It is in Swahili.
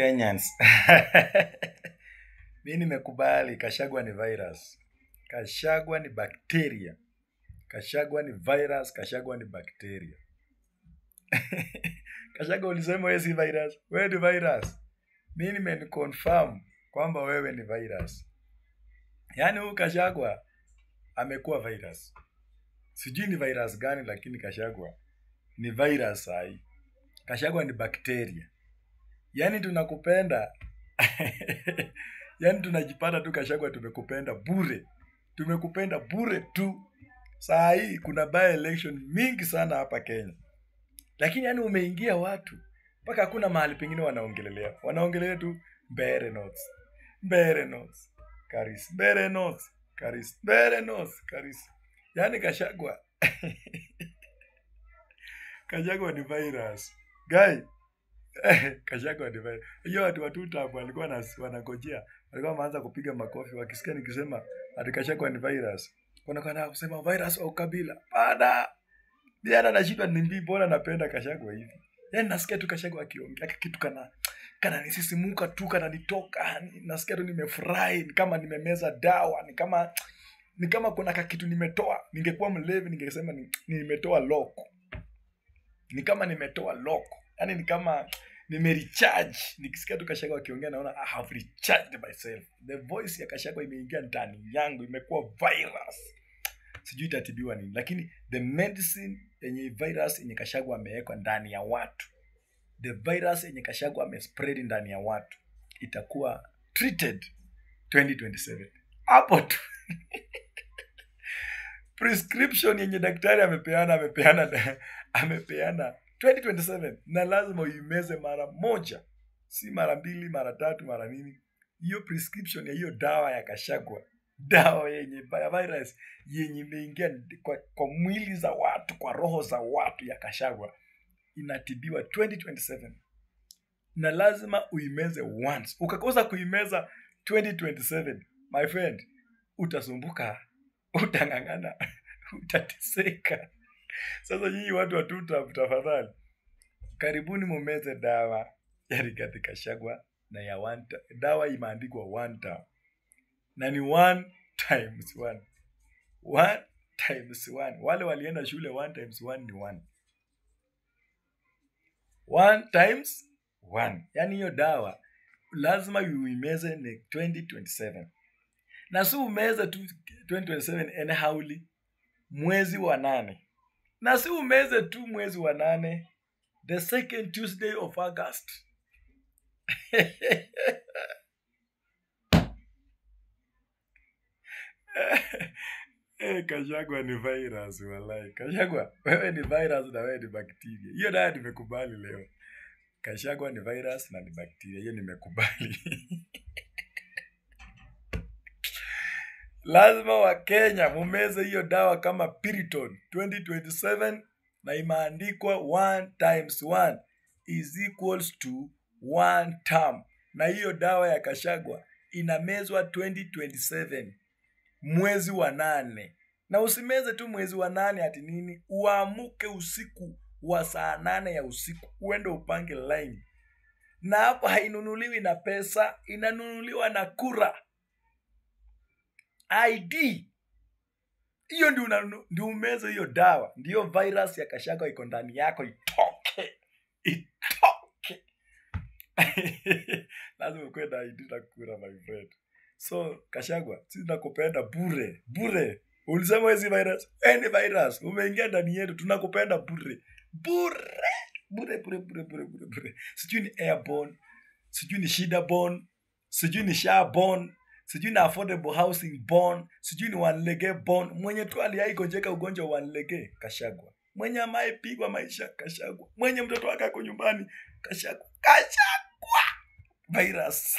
Kenyans. Mi nimekubali Kashagwa ni virus. Kashagwa ni bacteria. Kashagwa ni virus, Kashagwa ni bacteria. Kashagwa ulisema wewe si virus. Wewe ni virus. Mi nimeconfirm kwamba wewe ni virus. Yaani huyu Kashagwa amekuwa virus. Sijui ni virus gani, lakini Kashagwa ni virus sahi. Kashagwa ni bacteria. Yaani tunakupenda. Yaani tunajipata tu Kashagwa tumekupenda bure. Tumekupenda bure tu. Saa hii kuna by election mingi sana hapa Kenya. Lakini yani umeingia watu mpaka hakuna mahali pengine wanaongelelea. Wanaongelelea tu Mbeere North. Mbeere North. Karis. Mbeere North. Karis. Mbeere North. Karis. Yaani Kashagwa. Kashagwa ni virus. Guy. Kashagwa ni virus. Hiyo watu wa tuta walikuwa wanangojea. Walikuwa wameanza kupiga makofi wakisikia nikisema ati Kashagwa ni virus. Kuna kusema virus au kabila. Bada. Diana nashindwa ni mbi mbona napenda Kashagwa hivi. Yaani nasikia tu Kashagwa akiongea kitu kana nisisimuka tu, kana nitoka, nasikia tu nimefurahi, ni kama nimemeza dawa, ni kama kuna kitu nimetoa. Ningekuwa mlevi ningesema nimetoa lock. Ni kama nimetoa lock. Yaani ni kama nimerecharge. Nikisikia tu Kashagwa akiongea naona I have recharged myself. The voice ya Kashagwa imeingia ndani yangu, imekuwa virus. Sijui itatibiwa nini, lakini the medicine yenye virus yenye Kashagwa amewekwa ndani ya watu, the virus yenye Kashagwa amespread ndani ya watu itakuwa treated 2027. Hapo tu. Prescription yenye daktari amepeana 2027, na lazima uimeze mara moja, si mara mbili, mara tatu, mara nini. Hiyo prescription ya hiyo dawa ya Kashagwa, dawa yenye virus yenye imeingia kwa mwili za watu, kwa roho za watu ya Kashagwa, inatibiwa 2027. Na lazima uimeze once. Ukakosa kuimeza 2027, my friend, utasumbuka, utangangana, utateseka. Sasa nyinyi watu wa tuta, tafadhali karibuni mumeze dawa ya Rigathi Kashagwa na ya one dawa imeandikwa one term. Na ni 1 times 1. 1 times 1. Wale walienda shule 1 times 1 ni 1. 1 times 1. Yaani hiyo dawa lazima uimeze ni 2027. Na si umeze tu 2027 anyhowly, mwezi wa 8. Na si umeze tu mwezi wa 8, the second Tuesday of August. Kashagwa ni virus walai. Kashagwa, wewe ni virus na wewe ni bacteria. Hiyo nayo nimekubali leo. Kashagwa ni virus na ni bacteria. Hiyo nimekubali. Lazima wa Kenya mumeze hiyo dawa kama Piriton 2027, na imeandikwa 1 times 1 is equals to 1 term. Na hiyo dawa ya Kashagwa inamezwa 2027 mwezi wa 8. Na usimeze tu mwezi wa 8 ati nini, uamuke usiku wa saa 8 ya usiku uende upange line. Na hapo hainunuliwi na pesa, inanunuliwa na kura. ID. Hiyo ndio umeze hiyo dawa. Ndio virus ya Kashagwa iko ndani yako itoke. Itoke. Lazima ukuwe na ID na kura, my friend. So Kashagwa, sisi tunakupenda bure. Bure. Ulisema wewe si virus. Any virus umeingia ndani yetu, tunakupenda bure. Bure. Bure bure bure bure bure bure. Sijui ni airborne, sijui ni shida born, sijui ni sha born, sijui ni affordable housing born, sijui ni wanlege born. Mwenye tu aliaigonjeka ugonjwa wanlege, Kashagwa. Mwenye amaepigwa maisha, Kashagwa. Mwenye mtoto wake ako nyumbani, Kashagwa. Kashagwa virus.